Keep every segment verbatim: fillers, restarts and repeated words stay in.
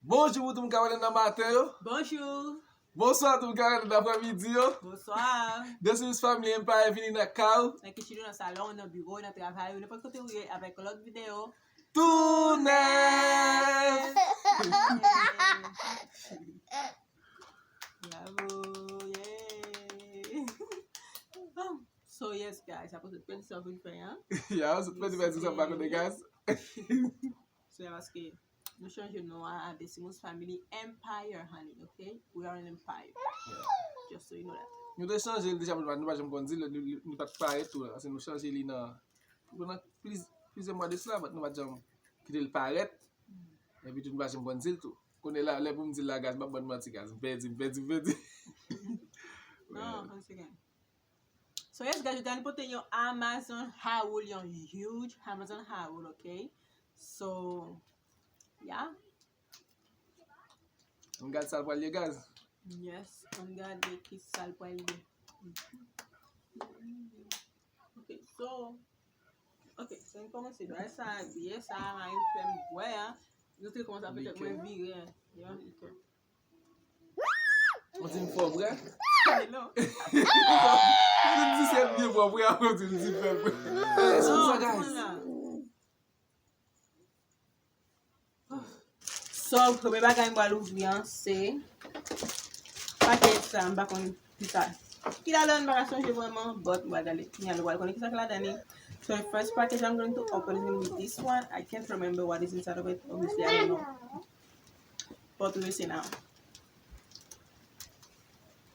Bonjou pou tout moun k ap gade nan maten yo. Bonjou. Bonswa tout moun k ap gade nan aprèmidi yo. Bonswa. This is Family Empire vini nan kay ou. Nan kichen ou, nan salon, nan biwo, nan travay ou, nenpòt kote ou ye avèk lòt videyo. Tou nèf. Bravo, yeah. So yes guys, apre sot pèdi sa w vin fè an. Ya, sot pèdi, pèdi sa pa konnen, guys. So ya, paske nou chanje non an a The Simmons Family Empire, honey, okay? We are an empire. Yeah. Just so you know that. Nou te chanje l deja, men nou pa janm konn di l, nou, nou, nou pa t parèt tou la, paske nou chanje li nan, nan pliz-, plizyè mwa de sila, but nou pa t janm kite l parèt. Epi tou, nou pa janm konn di l tou. Kounye la, lè pou m di l la, guys, m ap ban n manti, guys. M pèdi, m pèdi, m pèdi. Non, one second. So yes, guys, jodi a nou pote yon Amazon haul, yon huge Amazon haul, okay? So, yeah. Ann gad sa l pral ye, guys. Yes, ann gade ki sa l pral ye. Ok, so, ok, so ann kòmanse. Bagay sa, biyè sa, mari m fè m bwè a. Nou te kòmanse ap fè tèt mwen vire. Yon ti fò bwè. Hello. Vin di se byen fò bwè, apre di m di fè bwè. Hey, se sa, guys. So, premye bagay m pral ouvri an, se pakèt sa, m pa konn ki sa ki ladan, m pa ka sonje vrèman, but m pral gade. Kounye a nou pral konnen ki sa ki ladan li. So, the first package I'm going to open is going to be this one. I can't remember what is inside of it. Obviously, I don't know. But we'll see now.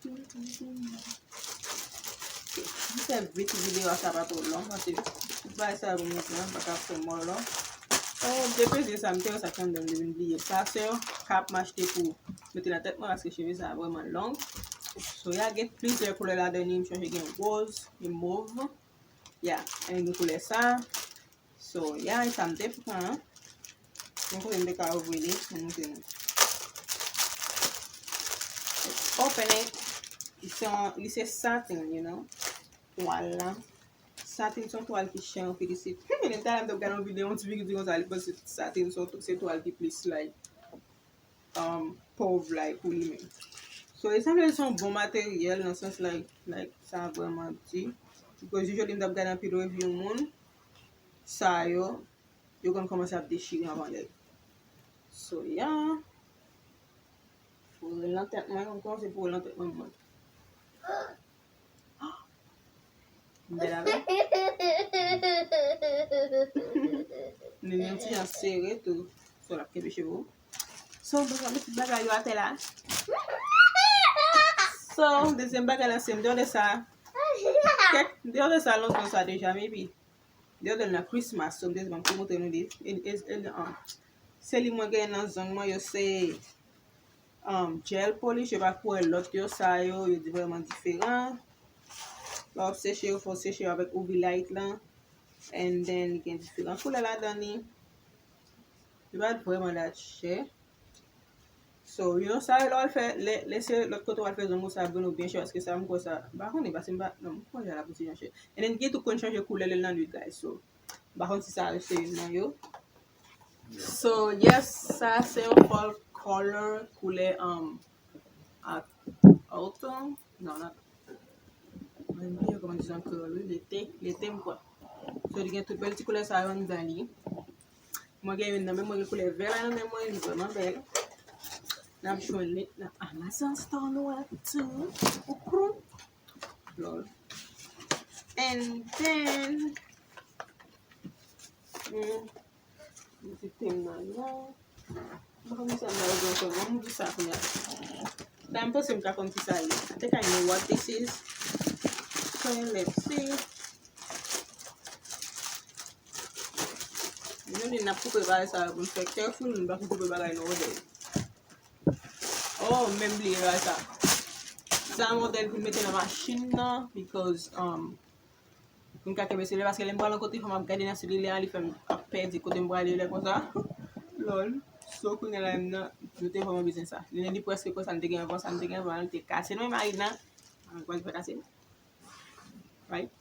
M fè vit videyo a, sa pa twò long, paske tout bagay sa yo pou mwen, m pa ka fè mò long. Oh, depi sa m te wè sa k anndan, m te vin bliye. Sa se yon kap m achte pou mete nan tèt mwen, paske cheve sa vrèman long. So, ya gen plizyè koulè ladan li, m chanje gen woz, gen mov. Ya, and gen koulè sa. So, yeah, e sa m te pran. Yon kote m te ka ouvri li, m montre nou. Open it. Li se yon, li se satin, you know. Twal la. Satin se yon twal ki chè anpil isit. Lè m ta la m t ap gade yon videyo, yon ti fi ki di konsa, li panse satin se, se twal ki plis, like, um, pòv, like, pou li menm. So, e sanble se yon bon materyèl, nan sans, like, like, sa vrèman di. Because usually, m t ap gade anpil review moun, sa yo, yo konn kòmanse ap dechire anvan lè. So, yeah. Pou rele nan tèt mwen, m kòmanse pou rele nan tèt mwen, mwen. M bèl avè. Li gen yon ti jan sere tou. So, l ap kenbe cheve w. So, m pral met tout bagay yo atè la. So, dezyèm bagay la, se m te wè sa. Kèk, m te wè sa lontan sa deja, maybe. M te wè l nan Christmas, so m te di, ban m te montre nou li. E, e, e, um, se li mwen genyen nan zong mwen yo, se um, gel polish, yo pa koulè lòt yo, sa yo, yo di vrèman diferan. Lè w ap seche yo, fò w seche yo avèk U V light lan. And then, li gen diferan koulè ladan li. Li pa t vrèman that chè. So, you know, sa yo, lè w al fè, lè, lè se lòt kote w al fè zong ou, sa ap vin ou byen chè, paske sa, m kwè sa, m pa konnen, paske m pa, non, m kwè sa la pou ti jan chè. And then, gen tou konn chanje koulè lè l nan nwit, guys, so, m pa konn si sa se youn nan yo. So, yes, sa se yon fall color koulè, um, a, autumn. Non, not. Mwen bliye kòman di sa an kreyòl, wi, lete, lete m kwè. So, li gen tout bèl ti koulè sa yo anndan li. Mwen gen youn nan men mwen, gen koulè vè la nan men mwen, li vrèman bèl. N ap jwenn li nan Amazon Store nou a tou. Koukou. Lol. And then, hmm, m kite m nan la. M pa konn sa m pral fè ankò, ban m ouvri sa kounye a. La, m panse m ka konn ki sa ye. I think I know what this is. So, let's see. Jodi n ap koupe bagay sa yo pou n fè careful, nou pa koupe bagay nou odè. Oh, m menm bliye bagay sa. Sa modèl pou mete nan machin nan, because, um, pou m ka kenbe selilè, paske lè m pral nan kote fò m ap gade nan selilè a, li fè m ap pèdi kote m prale lè konsa. Lol. So, kounye a la, m nan, nou te vrèman bezwen sa. Li, li prèske kon sa n te gen anvan, sa n te gen anvan, li te kase nan men mari nan. An, pral fè kase. Right?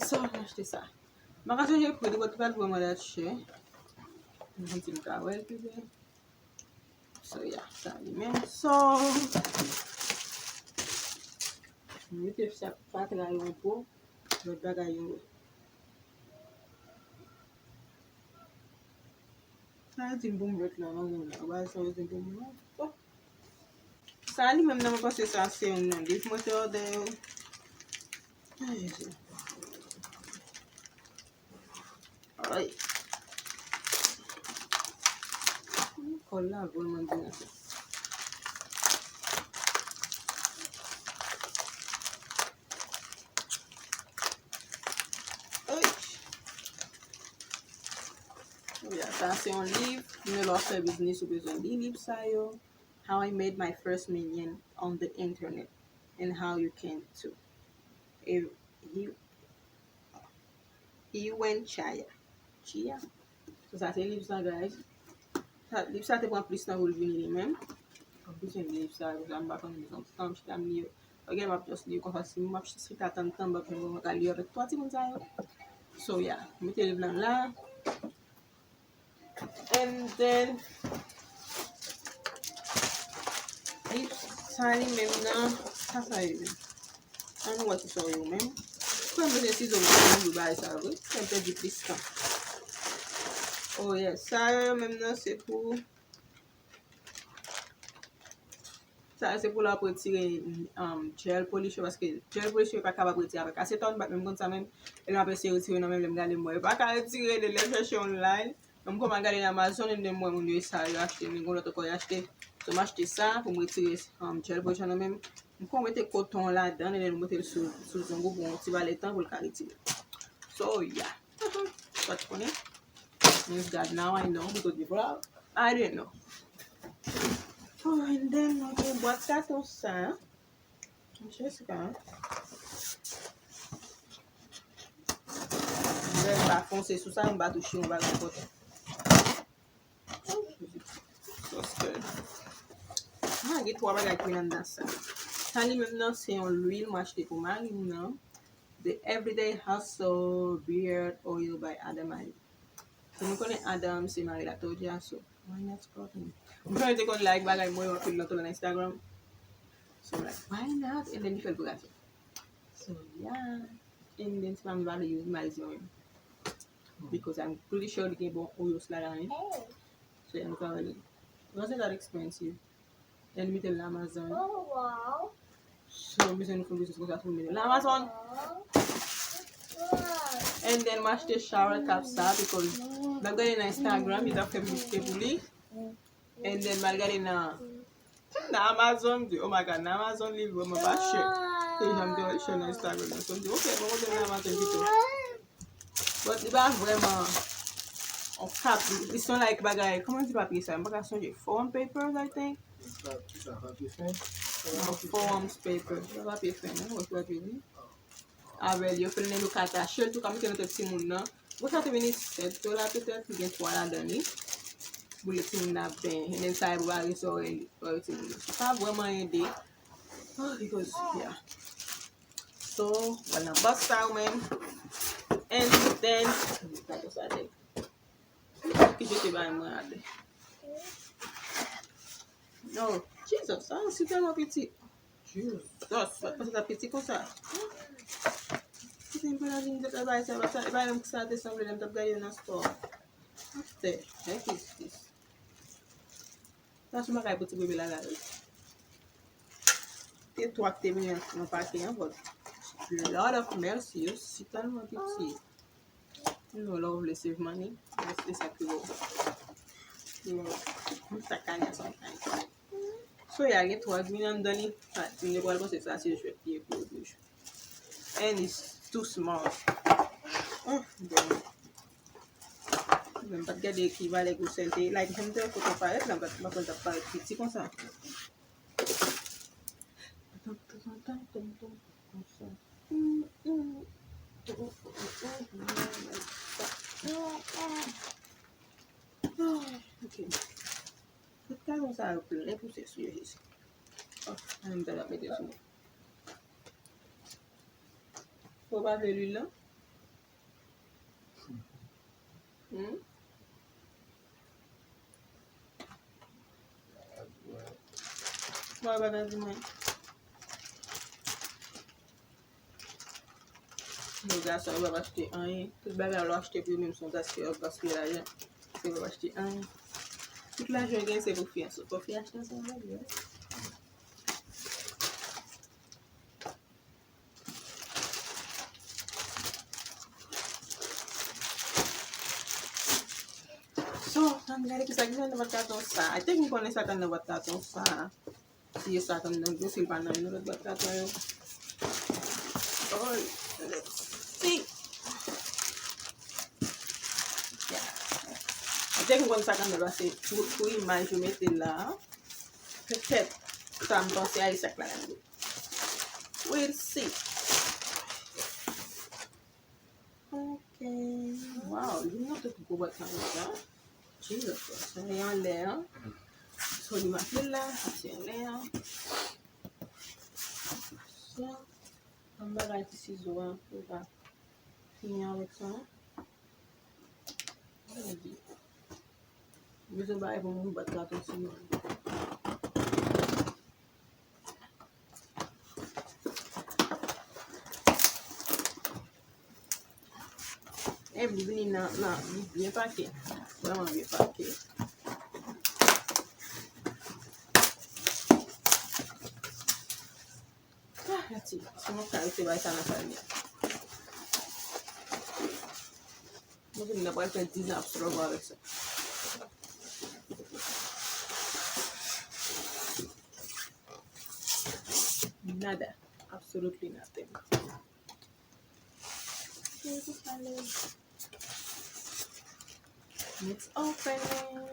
So, m achte sa. M pa ka sonje pri li, but li pa t vrèman that chè. M santi m ka wè l pi byen. Menm so, mete sa fatra yo anpo, lòt bagay yo. Sa yo di m pou m vèt la, non, non, non. Bagay sa yo di m pou m vèt. Sa li menm nan, mwen panse sa se yon nan liv mwen te òdè yo. Ay, Jezi. Ay. Kòl la vrèman di m sa. Ay. Ya, sa se yon liv. Nou lè w ap fè biznis, ou bezwen li liv sa yo. How I made my first million on the internet and how you can too. E, he, he went Chaya. Chia. So, sa se liv sa, guys. Sa, liv sa te pran plis tan pou l vini li menm. Anplis, m li liv sa, m pa konn li, m chita m li yo. Ok, m ap just li yo konsa, si m ap chita tann tan, m ap janm ka li yo avèk twa timoun sa yo. So, yeah, mete liv lan la. And then, li, sa li menm nan, sa sa ye menm? Ann wè ki sa yo menm. Fè m bezwen sizo pou m ouvri bagay sa yo, wi. Fè m pèdi plis tan. Oh, yes. Sa yo menm nan, se pou Sa se pou lè w ap retire, um, gel polish yo, paske gel polish yo pa kapab retire avèk asetòn, bat menm konn sa menm. E lè m ap eseye retire nan men m, lè m gade m wè, yo pa ka retire, lè m chèche online. Men m kòman gade nan Amazon, e m wè moun yo sa yo achte, men gon lòt ankò yo achte. So, m achte sa pou m retire, um, gel polish nan men m. M kòman mete koton ladan, e m mete l sou, sou zong ou pou yon ti ba letan pou l ka retire. So, yeah. Sa w konnen? Miss God, now I know. Because before, I didn't know. Oh, and then, nou gen bwat katon sa. Jessica. Lè m pa fonse sou sa, m pa touche yon bagay enpòtan. Oh, Jezi. Sosyèl. Ah, gen twa bagay ki anndan sa. Sa li menm nan, se yon lwil m achte pou mari m nan. The Everyday Hustle Beard Oil by Adam Ali. So, nou konnen Adam se mari Latoya, so why not scroll him? Mwen te konn like bagay mwen yo anpil nan tou nan Instagram. So, like, why not? And then li fè l pou gason. So, yeah. And then, se pa m pa vle use Maliz mwen menm. Because I'm pretty sure li gen bon oils ladan li. So, yeah, nou ka wè li. It wasn't that expensive. And mete l nan Amazon. So, m bezwen nou fè biznis konsa pou mete l nan Amazon. And then, m achte shower cap sa, because m ap gade nan Instagram, yo t ap fè piblisite pou li. And then, m al gade nan, nan Amazon, m di, oh my God, nan Amazon, li vrèman pa chè. Ke jan m te wè l chè nan Instagram nan. So, m di, ok, bon, m mete l nan Amazon pito. But li pa vrèman on kap. Li, li se yon like bagay. Kòman di papye sa? M pa ka sonje. Foam papers, I think. Sa, sa papye fen? Non, foam paper. Se pa papye fen, non. Wè ki papye li. Avè l, yo fè l nan yo ka atache l tou, ka mete nan tèt timoun nan. Bon, sa te vini sèt dola petèt, li gen twa ladan li. Pou lè timoun nan ap benyen. And then sa e pou bare zòrèy li, zòrèy timoun nan. Sa vrèman ede. Oh, because, yeah. So, wè nan bòs sa ou menm. And then, gade sa de. Ki jete bay mwen ale. Oh, Jesus, sa si tèlman piti. Jesus, sa piti konsa. Ki se yon bagay sa, sa, e pa menm ki sa te sanble lè m t ap gade yo nan store. What the heck is this? Sa se bagay pou ti bebe la, la, wi. Te twa ki te vini nan pake an, but Lord of mercy, yo si tèlman piti. You know, love receive money. That's exactly what. You know, I'm stuck on sometimes. So, yeah, gen twa ki vin anndan li. Sa, moun yo pral panse sa se jwèt li ye pou yo toujou. And it's too small. Oh, bon. Mwen pa t gade ki valè gwosè l te ye. Like, jan m te wè foto parèt la, m pa t, m pa t konn t ap parèt piti konsa. Konsa. Ok. Tout kazon sa yo plen pousè sou yo, Jezi. Oh, ann m ta mete sou mwen. Ou pa vle lwil lan? Hmm? Wè bagay di mwen. Yo gason yo p ap achte anyen. Tout bagay lè w achte pou yo menm se yon gaspiy, yo ap gaspiye lajan. Yo p ap achte anyen. Tout lajan yo genyen se pou fi an. Fò fi an achte ansanm avèk yo. So, ann gade kisa ki nan bwat katon sa. I think m konnen sa k nan bwat katon sa. Si e sa k nan gwo, si l pa nan yon lòt bwat katon yo. Oh, let's see. Yeah. I think m konnen sa k nan bwat, se pou, pou imaj yo mete la. Petèt, sa m panse a, e sa k la. We'll see. Ok. Wow, li nan tout gwo bwat sa konsa. Jesus Christ. Sa e anlè an. So li make la, sa se anlè an. So, ann bagay ti sizo an, pou ka fini avèk sa. Bezwen bagay pou moun bat katon siman. E li vini nan, nan, li byen pake. Vrèman byen pake. Ah, Lati, si mwen ka rete bay sa nan kay mwen. Mwen vin nan pral fè diz an ap struggle avèk sa. Nada. Absolutely nothing. It's opening.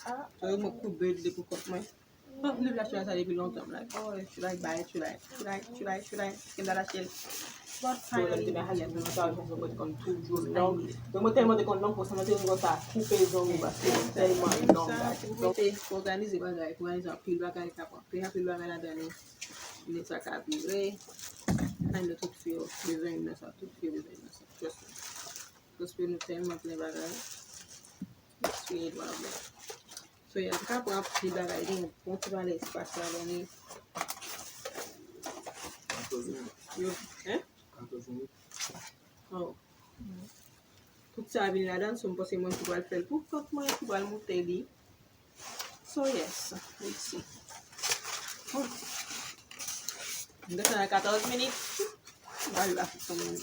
Ah, mwen koube li pou kont mwen. Mwen vle achte sa depi lontan, m like, oh, should I buy it? Should I? Should I? Should I? Should I? Should I? But finally, mwen te konn toujou long. Mwen tèlman te konn long, konsa mwen te konn konsa koupe zong ou paske tèlman long, guys. Pou mete, pou òganize bagay, pou òganize anpil bagay, ka pran anpil, anpil bagay ladan li. Men sa ka vire. Ann nou tout fi yo bezwen nan sa, tout fi yo bezwen nan sa. Trust me. Paske nou tèlman plen bagay. Swiye dwa blan. So, yeah, li ka pran anpil bagay, gen yon bon ti valè espas ladan li. Yo, hein? Oh. Tout sa vin ladan, so m panse mwen ki pral fè l pou kont mwen, ki pral moute li. So, yes, let's see. Oh. M gentan nan katòz minit. M pral la pou kont mwen.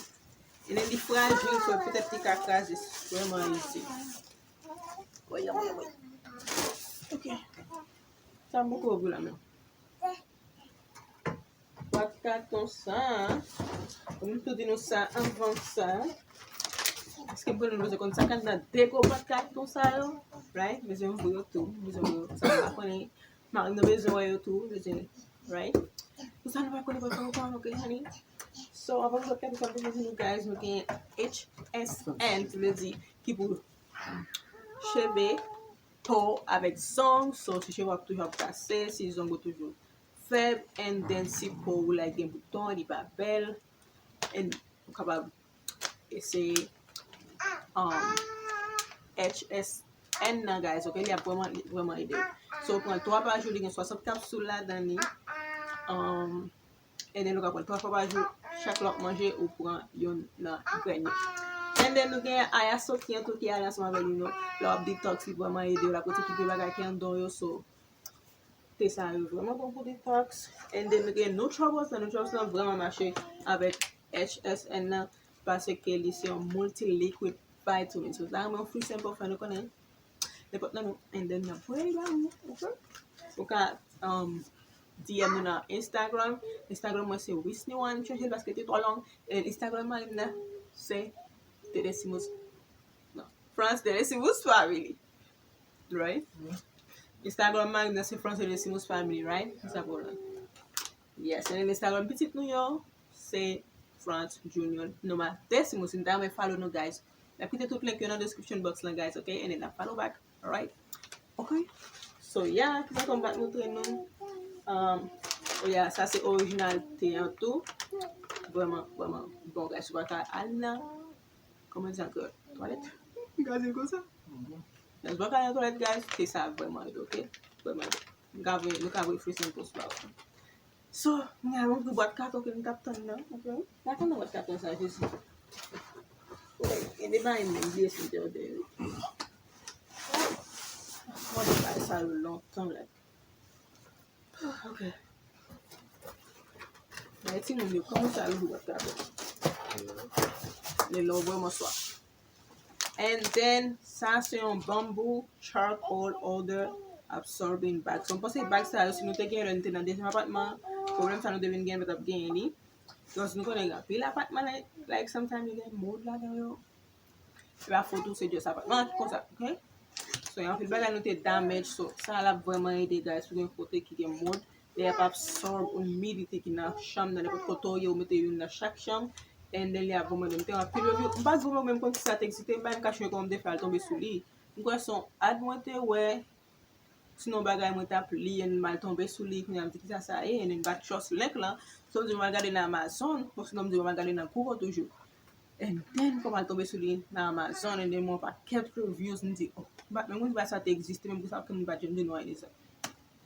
E li frajil, so petèt li ka kraze, vrèman itil. Woy, woy, woy. Ok. Sa m poko ouvri la menm. Bwat katon sa, pou m tou di nou sa anvan sa. Paske pou nou bezwen konn sa k anndan de gwo bwat katon sa yo. Right? Bezwen ouvri yo tou. Bezwen ouvri yo. Sa m pa konnen. Mari m nan bezwen wè yo tou. Bezwen, right? Pou sa nou pa konnen, pa konnen, ok, honey? So, anvan nou sot katon sa, m te di nou, guys, nou gen H S N, ki vle di, ki pou cheve, po avèk zong. So, si cheve w ap toujou ap kase, si zong ou toujou fèb, and then si po ou la gen bouton, li pa bèl, and ou kapab eseye, um, H S N nan, guys, ok? Li ap vrèman, li vrèman ede w. So, ou pran l twa pa jou, li gen swasant kapsil ladan li. Um, And then nou ka pran twa fwa pa jou, chak lè w ap manje, ou pran youn nan grenn yo. And then nou gen Aya Soki an tou ki ale ansanm avè nou, non. Lè w ap detox, li vrèman ede w, l ap retire tout vye bagay ki anndan w yo, so, te sa yo vrèman bon pou detox. And then nou gen Nutraboost, nan Nutraboost lan vrèman mache avèk H S N nan, paske li se yon multi liquid vitamin. So, ta renmen yon free sample, fè nou konnen. Nenpòt nan nou. And then n ap voye l ba ou, ok? Ou ka, um, D M nou nan Instagram. Instagram mwen se Wisniwan, m chanje l paske te twò long. And Instagram mari m nan se Tedesimus, non, France Tedesimus Family. Right? Instagram mari m nan se France Tedesimus Family, right? Se sa pou la. Yes, and then Instagram pitit nou yo, se France Junior Noma Tedesimus. Si nou ta renmen follow nou, guys, n ap kite tout link yo nan description box lan, guys, ok? And then n ap follow back, alright? Ok? So, yeah, kisa kòm bat moutre nou? Um, oh yeah, sa se orijinal te an tou. Vrèman, vrèman bon, guys. Ou pa ka al nan, kòman di sa an kreyòl? Twalèt? Gade l konsa. Lè w pa ka al nan twalèt, guys, te sa vrèman ede, ok? Vrèman ede. Nou ka voye, nou ka voye free samples ba ou. So, m gen yon gwo bwat katon ke m t ap tann nan, ok? M pa tann nan bwat katon sa, Jezi. Gen de bagay m menm bliye sou tè yo dèyè. Mwen te bay sa yo lontan, like. Ok. Bay timoun yo, kòman sa yo bwat katon? Men lè w vrèman swaf. And then, sa se yon bamboo charcoal odor absorbing bag. So, m panse bag sa yo, si nou te genyen lè nou te nan dezyèm apatman, pwoblèm sa nou te vin genyen, nou pa t ap genyen li. Because nou konnen gen anpil apatman, like, like, sometimes yo gen mold ladan yo. Se pa fòt ou, se just apatman ki konsa, ok? So, gen anpil bagay nou te damage, so, sa la vrèman ede, guys, pou gen kote ki gen mold. Lè y ap absorb humidity ki nan chanm nan, nenpòt kote w ye, ou mete youn nan chak chanm, and then li ap vrèman ede. M te wè anpil review, m pa t vrèman menm konn si sa te egziste, m pa menm kache kòman m te fè al tonbe sou li. M kwè se yon ad mwen te wè, sinon bagay mwen t ap li, and m al tonbe sou li, kounye a m di, "Kisa sa ye?" And then m pa t trust link lan, so m di, "Mwen al gade nan Amazon," bon, sinon m di, "Mwen al gade nan Google toujou." And then, kòm m al tonbe sou li nan Amazon, and then m wè yon pakèt reviews, m di, "Oh, m pa t menm konn si bagay sa te egziste, menm konsa, ke m pa t janm di nou anyen de sa."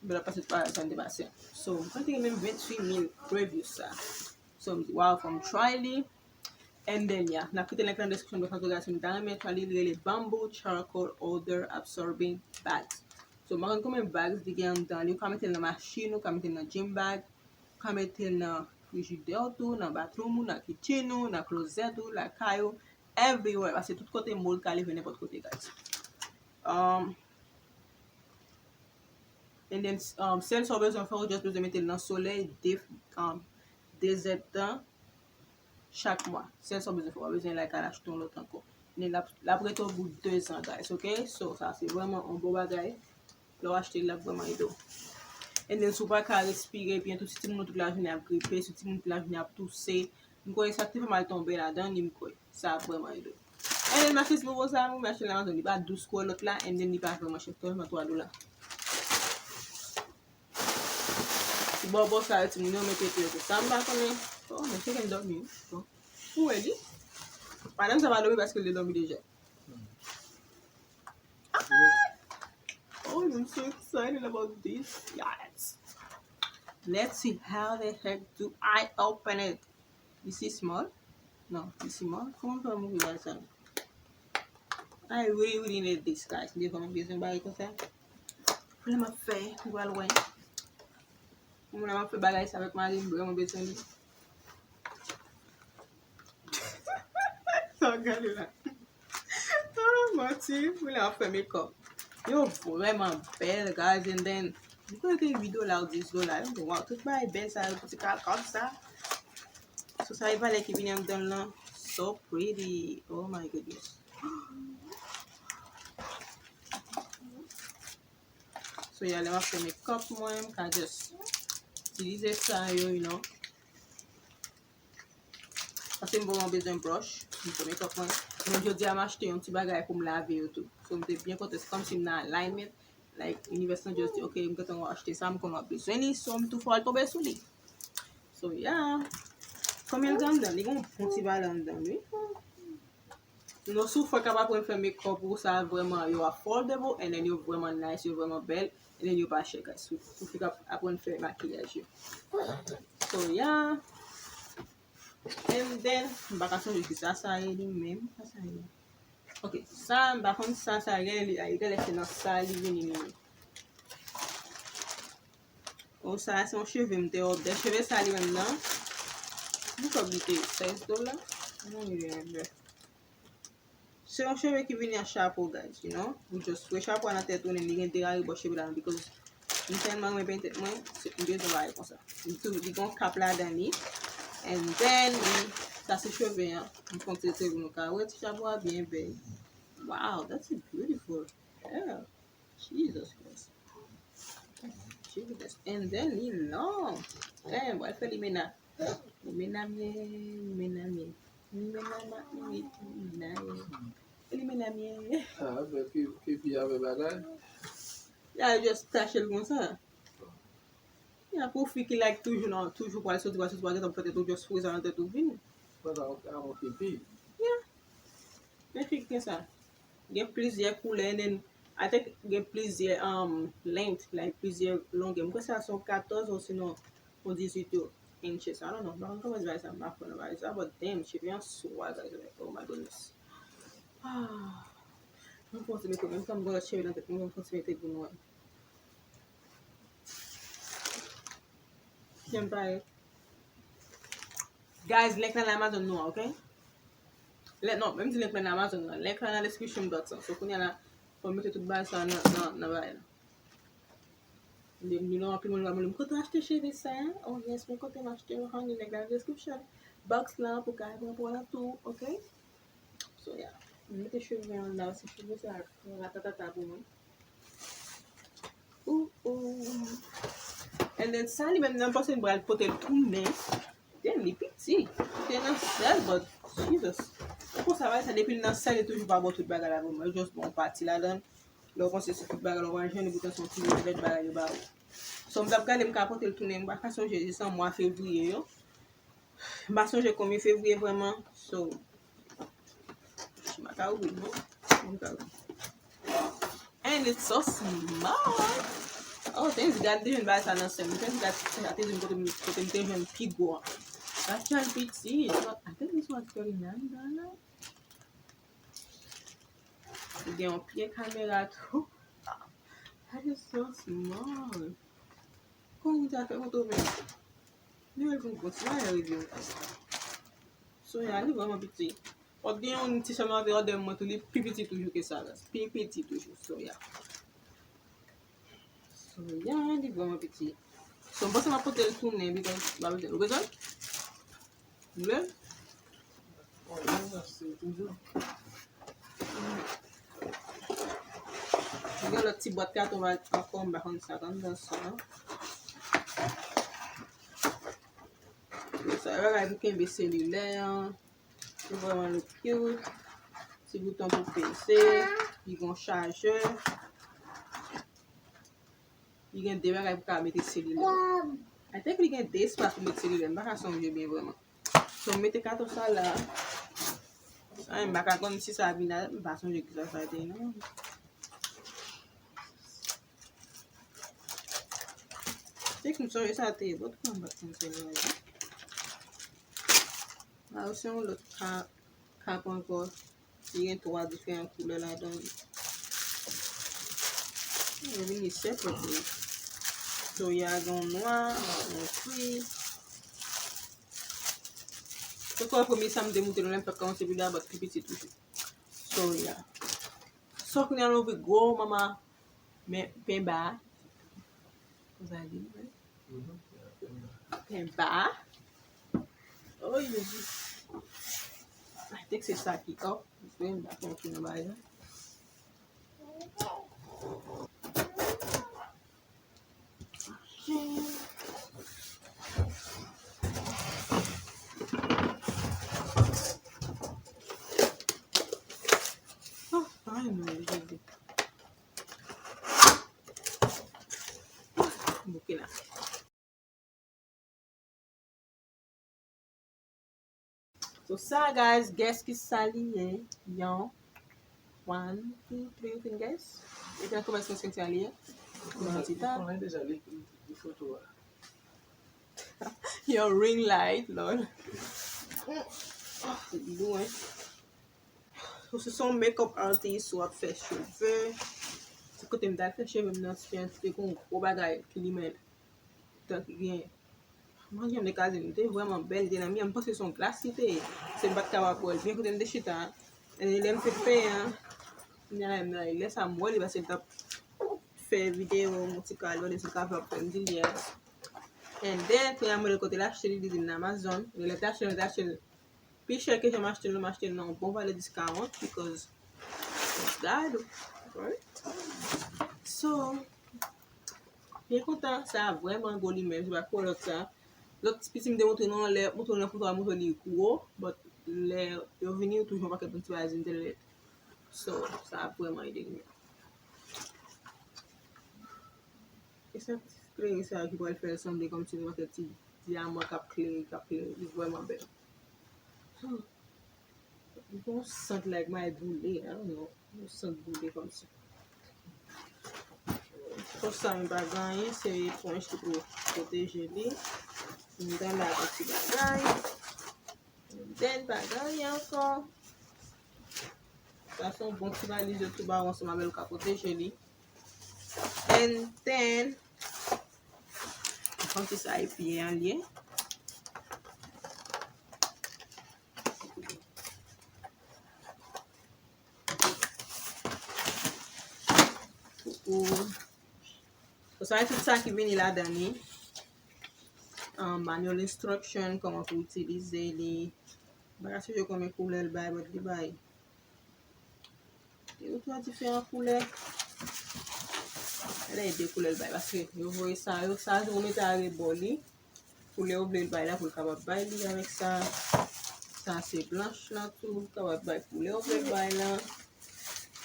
Bèl ap pase pa sa m te pase. So, mwen te gen menm venntuit mil reviews sa. So, m di, "Wow, fò m try li." And then, yeah, n ap kite link lan nan description box an tou, guys, si nou ta renmen try li, li rele Bamboo Charcoal Odor Absorbing Bags. So, m pa konn konbyen bags li gen anndan li, ou ka mete l nan machin, ou ka mete l nan gym bag, ou ka mete l nan frijidè w tou, nan bathroom ou, nan kitchen ou, nan closet ou, lakay ou, everywhere, paske tout kote mold ka leve nenpòt kote, guys. Um, and then, um, sèl sa w bezwen fè, ou just bezwen mete l nan solèy de, um, de zèdtan chak mwa. Sèl sa w bezwen fè, w pa bezwen like al achte yon lòt ankò. And then l ap, l ap rete w pou de zan, guys, ok? So, sa se vrèman yon bon bagay. Lè w achte l, l ap vrèman ede w. And then, si w pa ka respire byen, tou ti timoun ou tout lajounen ap gripe, si timoun tout lajounen ap touse, m kwè sa ki te fè m al tonbe ladan li, m kwè sa ap vrèman ede w. And then, m achte ti bonbon sa, m achte l nan Amazon, li pa dous kon lòt la, and then li pa vrèman chè, sèlman twa dola. Ti bonbon sa yo, timoun yo mete tou yo pou sa, m pa konnen. Oh, men se gen dòmi. Bon. Ou wè li? Madanm sa pa dòmi paske l te dòmi deja. Oh, I'm so excited about this. Yes. Let's see how the heck do I open it. Is it small? No, is it small? Kòman fè m ouvri bagay sa? I really, really need this, guys. Devan m bezwen bagay konsa. Pou lè m ap fè, m pral wè. Pou mwen, m ap fè bagay sa avèk mari m, mwen bezwen li. Sa w gade la. Ah, manti, pou lè m ap fè makeup. Yo vrèman bèl, guys, and then, m kwè ke uit dola ou dis dola, yo, wow, tout bagay bèl sa, yo, ti kakòt sa. So, sa e valè ki vini anndan l lan, so pretty, oh my goodness. So, yeah, lè m ap fè makeup mwen, m ka just itilize sa yo, you know. Paske m vrèman bezwen brush pou m fè makeup mwen. Men jodi a m achte yon ti bagay pou m lave yo tou. So, m te byen kontan. Se kòmsi m nan alignment. Like, univers lan just di, "Ok, m gentan achte sa, m konn w ap bezwen li, so m tou fè w al tonbe sou li." So, yeah. Konbyen l gen anndan? Li gen yon bon ti valè anndan, wi. Nou sou fò k ap aprann fè makeup ou sa vrèman yo affordable, and then yo vrèman nice, yo vrèman bèl, and then yo pa chè, guys. Sou, sou fò k ap aprann fè makiyaj yo. So, yeah. And then, m pa ka sonje kisa sa ye li menm. Sa sa ye. Ok, sa, m pa konn sa sa ye li, li genlè se nan sa li vini li menm. Oh, sa se yon cheve m te òdè. Cheve sa li menm nan. M kwè li te sèz dola. Mwen li envè. Se yon cheve ki vini an chapo, guys, you know. Ou just foure chapo a nan tèt ou, li gen de aribò cheve ladan, because m tèlman renmen tèt mwen, se, m bezwen bagay konsa. Li tou, li gen yon kap ladan li. And then, li, sa se cheve an. M fè yon ti retire pou nou ka wè ti chapo a byen bèl. Wow, that's beautiful. Yeah. Jesus Christ. Jesus. And then li long. Damn, boy, fè li mena. Li mena mye, li mena mye. Li mena ma, li mena mye. Li mena mye. Ah, men ki, ki pi avè bagay? Ya, just tache l konsa. Ya, pou fi ki like toujou nan, toujou pral soti, pral soti, pral gentan fè tèt ou, just foure sa nan tèt ou vini. Konsa, ou ka yon pipi. Ya. Men fi ki gen sa. Gen plizyè koulè, and then I think gen plizyè, um, length, like, plizyè longè. M kwè sa se yon katòz ou sinon yon dizuit yo, inches. I don't know. M pa konn kòman di bagay sa, m pa fò nan bagay sa, but damn, cheve an swa, guys, like, oh my goodness. Ah. Mwen fè yon ti mete, menm jan m gen lòt cheve nan tèt mwen, mwen fè yon ti mete pou nou wè. Jan m pare. Guys, link lan nan Amazon nou an, ok? Link, non, menm di link lan nan Amazon nan. Link lan nan description box lan. So, kounye a la, fò m mete tout bagay sa nan, nan, nan bagay la. Li, li, non, anpil moun va mande m, "Kote w achte cheve sa?" Oh, yes, mwen kote m achte yo, honey, link lan nan description box lan pou w ka pran pou la tou, ok? So, yeah. M mete cheve an la, se cheve sa ratatata pou mwen. Ooh, ooh. And then sa li menm nan, m panse m pral pote l tounen. Damn, li piti. Li te nan sèl, but Jesus. Ou konn sa bagay sa, depi l nan sèl, li toujou pa bon tout bagay la pou mwen. Just bon pati ladan. Lè w panse se tout bagay la, w pral jwenn li poutan se yon ti bèt bagay yo ba ou. So, m t ap gade, m ka pote l tounen, m pa ka sonje, jis an mwa fevriye yo. M pa sonje konbyen fevriye vrèman. So, m pa ka ouvri l, non. M ka ouvri. And it's so small. Oh, thanks God, deja m bay sa nan sèm. Thanks God, sa te di m kote m, kote m te jwenn pi gwo an. That's trying piti. It's not, I think this one's thirty-nine dollars. Li gen yon pye kamera tou. That is so small. Kòman w ta fè foto men? Li wè l vin gwo, ti bagay revye w. So, yeah, li vrèman piti. Wap gen yon ti sèman te òdè mwen tou, li pi piti toujou ke sa la. Pi piti toujou, so, yeah. So, yeah, li vrèman piti. So, m panse m ap pote l tounen, because m pa bezwen l. Ou bezwen l? Ou vle l? Gen lòt ti bwat katon ankò, m pa konn sa k anndan sa. Sa, e bagay pou kenbe selilè an. Li vrèman look cute. Ti bouton pou peze. Li gen yon chajè. Li gen de bagay pou ka mete selilè. I think li gen de espas pou mete selilè. M pa ka sonje byen vrèman. So, m mete katon sa la. Ay, m pa ka konn si sa vin a, m pa sonje ki sa sa te non. Se konsa sa te ye, but kòman m pa t konn se li la. La, se yon lòt ka, kap ankò. Li gen twa diferan koulè ladan li. Yo vini separately. So, y a gen yon nwa, yon gri. Se kwa premye sa m te montre nou lè m t ap kòmanse videyo a, but pi piti toujou. So, yeah. So, kounye a nou ouvri gwo manman men, penba. Konsa di, wi. Penba. Oh, Jezi. I think se sa ki up. Penba, konsa nan bagay la. Oh, ay, non, Jezi. Bouke la. So sa, guys, guess ki sa li ye? Yon, one, two, three, you can guess? Epi an kòmans mwen santi li ye. Yon ti tan. Konnen deja li, li, li foto a. Yon ring light, lòl. Li dou, hein? Ou si se yon makeup artist, ou ap fè cheve. Se kote m t al fè cheve m nan, ti fè yon ti te gon gwo bagay ki limen. Tan ki gen. Mwen gen de kazin, li te vrèman bèl, li te nan mi an, m panse se yon glas li te ye. Se m pa t kapab wè l byen kote m te chita. E lè m fin penyen an, kounye a la, lè sa m wè li, paske m t ap fè videyo, m ti ka lòde, m kapab fè m di li a. And then, kounye a m mande l kote l achte li, li di m nan Amazon. E lè l te achte l, li te achte l pi chè ke jan m achte l, m achte l nan yon bon valè discount, because it's God, right? So, byen kontan, sa vrèman gwo li menm, se pa kou lòt sa. Lòt ti piti m te montre nou anlè, montre nou nan foto a, montre li gwo, but lè yo vini, yo toujou yon pakèt bon ti bagay di m te lèt. So, sa ap vrèman ede li menm. E sa ti klere sa ki pral fè l sanble kòmsi yon pakèt ti dyaman k ap klere, k ap klere. Li vrèman bèl. Hmm. Li gen yon sant like may boule, I don't know. Yon sant boule kòmsi. Konsa m pa gen anyen, se eponj ki pou pwoteje li. M gen la yon ti bagay. Then pa gen anyen ankò. Sa se yon bon ti valiz yo tou ba ou ansanm avè l ka pwoteje li. And then, m panse sa e pye an li ye. Pou, pou sa, tout sa ki vini ladan li. Um, manual instruction, kòman pou itilize li. M pa ka sonje konbyen koulè l bay, but li bay. Li gen twa diferan koulè. Genlè e de koulè l bay, paske yo voye sa yo, sa yo mete arebò li. Koulè w vle l bay la, pou l kapab bay li avèk sa. Sa se blanch lan tou, ou kapab bay koulè w vle l bay la.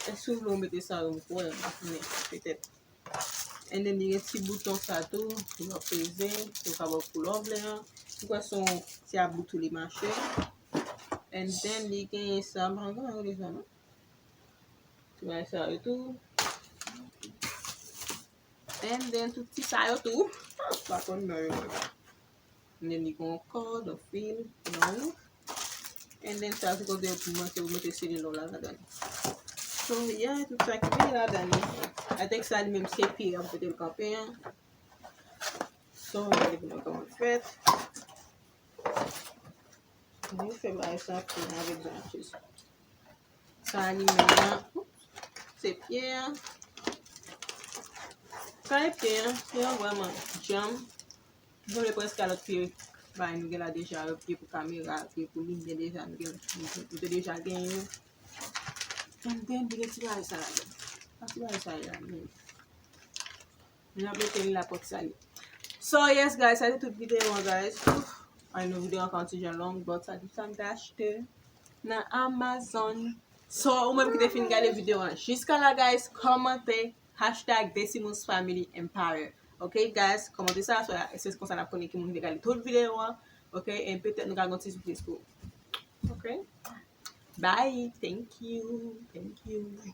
Èske w vle w mete sa yo, m kwè, m pa konnen, petèt. And then li gen ti bouton sa tou, pou yo peze, pou yo ka ba w koulè w vle an. M kwè se yon ti abou tou li mache. And then li gen sa, m pa konn kòman yo rele sa non. Ti bagay sa yo tou. And then tout ti sa yo tou. M pa konn non yo menm. And then li gen yon kòd, yon fil, yon. And then sa se kote pou mete, ou mete selil ou la ladan. So, yeah, tout sa ki vini ladan li. Avèk sa li menm se pye a pou kote l kanpe an. So, gade pou nou kòman l fèt. Nou fè bagay sa pou avèk branches. Sa li menm nan, se pye a. Sa e pye a, pye a vrèman djanm. Vole prèske a lòt pye bagay nou gen la deja, yo pye pou kamera, pye pou limyè deja, nou gen, nou te deja gen yo. And then, li gen ti bagay sa ladan. Sa ti bagay sa ye la, men. Jan mete li la pòt sa ye. So, yes, guys, sa se tout videyo an, guys. Ouf, ay, nou videyo an fè yon ti jan long, but sa tout sa m te achte nan Amazon. So, ou menm ki te fin gade videyo an jiska la, guys, kòmante hashtag Desimon's Family Empire. Ok, guys, kòmante sa, so, se konsa n ap konnen ki moun ki te gade tout videyo an. Ok, and petèt nou ka gen yon ti sipriz pou ou. Ok? Bye, thank you, thank you.